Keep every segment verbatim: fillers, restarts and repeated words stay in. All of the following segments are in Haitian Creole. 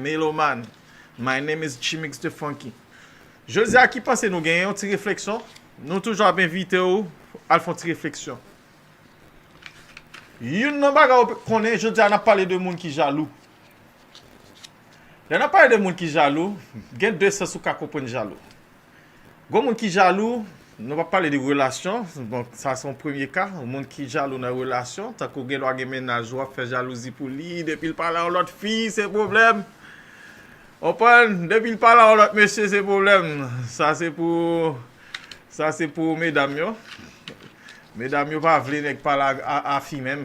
Meloman. My name is Chimix the Funky. Jodi a, ki panse nou genyen yon ti refleksyon? Nou toujou ap envite w al fè yon ti refleksyon. Youn nan bagay ou konnen, jodi a n ap pale de moun ki jalou. Lè n ap pale de moun ki jalou, gen de sans ou ka konprann jalou. Gon moun ki jalou, nou p ap pale de relasyon, bon, sa se yon premye ka, yon moun ki jalou nan relasyon, tankou gen lwa gen mennaj ou ap fè jalouzi pou li, depi l pale a yon lòt fi, se pwoblèm. Konprann? Depi l pale a yon lòt mesye, se pwoblèm. Sa se pou, sa se pou medam yo. Medam yo pa vle nèg pale a, a, a fi menm.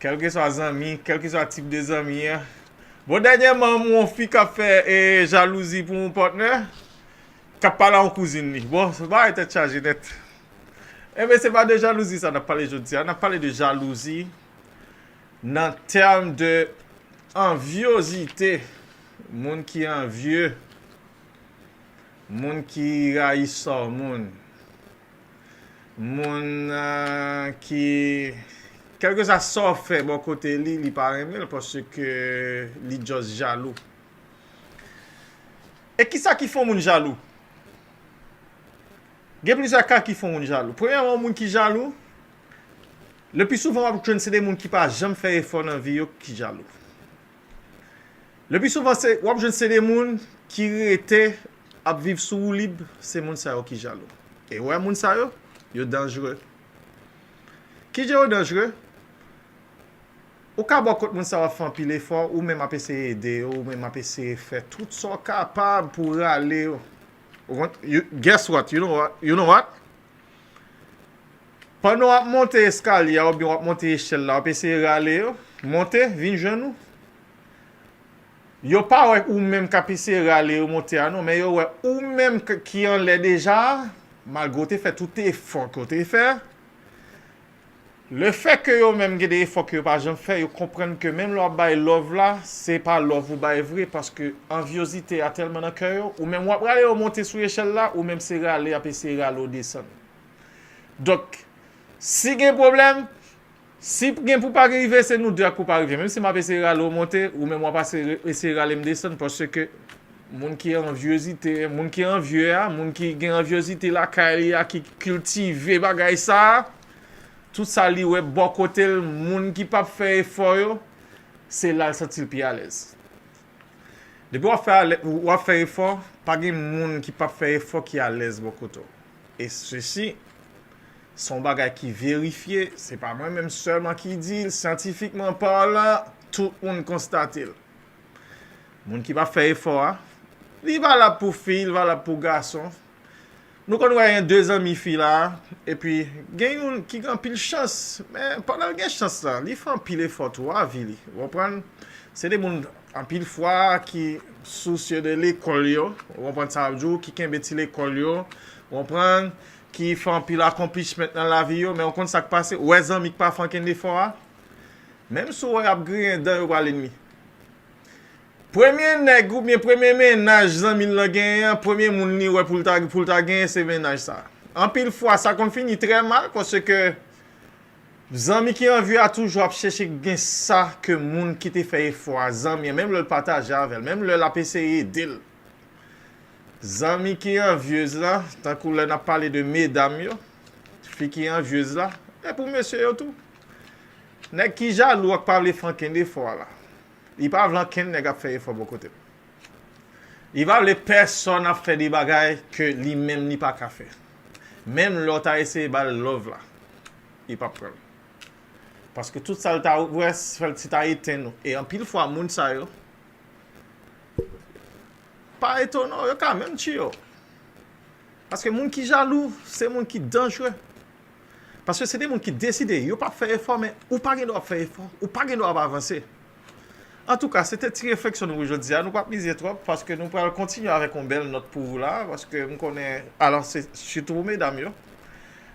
Kèlkeswa zanmi, kèlkeswa tip de zanmi an. Bon, dènyèman, m wè yon fi k ap fè e, jalouzi pou yon patnè, k ap pale a yon kouzin li. Bon, se bagay tèt chaje nèt. Enben, se pa de jalouzi sa n ap pale jodi a. N ap pale de jalouzi nan tèm de anvyozite. Moun ki anvye, moun ki rayi sò moun. Moun euh, ki, kèlkeswa sa w fè bò kote li, li pa renmen l paske li just jalou. E kisa ki fè yon moun jalou? Gen plizyè ka ki fè yon moun jalou. Premyèman, yon moun ki jalou, le pi souvan w ap jwenn se de moun ki pa janm fè efò nan vi yo ki jalou. Le pi souvan, se, w ap jwenn se de moun ki rete ap viv sou woulib, se moun sa yo ki jalou. E w wè moun sa yo, yo danjere. Kijan yo danjere? Ou ka bò kot moun sa yo ap fè anpil efò, ou menm ap eseye ede yo, ou menm ap eseye fè tout sa w kapab pou w rale yo. Ou konn-, you, guess what? You know what? You know what? Pandan w ap monte eskalye a oubyen w ap monte echèl la, w ap eseye rale yo, monte, vin jwenn ou. Yo pa wè ou menm k ap eseye rale yo monte a non, men yo wè ou menm k-, ki anlè deja a, malgre w te fè tout efò ke w te fè. Lefètke yo menm gen de efò ke yo pa janm fè, yo konprann ke menm lè w ap bay love la, se pa love ou bay vre, paske anvyozite a tèlman nan kè yo, ou menm w ap rale yo monte sou echèl la, ou menm se rale y ap eseye rale w desann. Donk, si gen pwoblèm, si gen pou pa rive, se nou de ak pou pa rive. Menm si m ap eseye rale w monte, ou menm w ap ase-, eseye rale m desann, paske moun ki anvyozite, moun ki anvye a, moun ki gen anvyozite lakay li a, ki kiltive bagay sa a, tout sa li wè bò kote l, moun ki p ap fè efò yo, se la l santi l pi alèz. Depi w ap fè alè-, w ap fè efò, pa gen moun ki p ap fè efò ki alèz bò kote w. E sesi, se yon bagay ki verifye, se pa mwen menm sèlman ki di l, syantifikman palan, tout moun konstate l. Moun ki p ap fè efò a, li valab pou fi, li valab pou gason. Nou konn wè gen de zanmi fi la, epi gen youn ki gen anpil chans, men pandan l gen chans la, li fè anpil efò tou a vi li. Ou konprann? Se de moun anpil fwa ki sousye de lekòl yo, ou konprann sa m ap di w, ki kenbe ti lekòl yo, ou konprann, ki fè anpil accomplishment nan lavi yo, men ou konn sa k pase, ou wè zanmi k pa fè ankenn efò a, menm si w wè y ap griyen dan, yo pral ènmi. Premye nèg oubyen premye mennaj zanmi l lan genyen an, premye moun li wè pou l ta, pou l ta genyen, se mennaj sa. Anpil fwa, sa konn fini trè mal, paske zanmi ki anvye a toujou ap chèche gen sa ke moun ki te fè efò a, zanmi an, menm lè l pataje avè l, menm lè l ap eseye ede l. Zanmi ki anvyez la, tankou lè n ap pale de medam yo, fi ki anvyez la, e pou mesye yo tou. Nèg ki jalou ak pa vle fè ankenn efò a la. Li pa vle ankenn nèg ap fè efò bò kote l. Li pa vle pèsonn ap fè de bagay ke li menm li pa ka fè. Menm lè w ta eseye ba l love la, li p ap pran l. Paske tout sa l ta wè, fè l ti ta etenn ou. E anpil fwa, moun sa yo, pa etone w, yo ka menm tiye w. Paske moun ki jalou, se moun ki danjere. Paske se de moun ki deside, yo p ap fè efò, men ou pa gen dwa ap fè efò, ou pa gen dwa ap avanse. Antouka, se te ti refleksyon nou pou jodi a. Nou p ap mize twòp, paske nou pral kontinye avèk yon bèl nòt pou ou la, paske m konnen, alò, se sitou pou medam yo.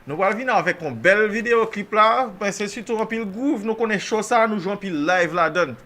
Nou pral vin avèk yon bèl videyo klip la, men se sitou anpil groove, nou konnen cho sa, nou jwe anpil live ladann.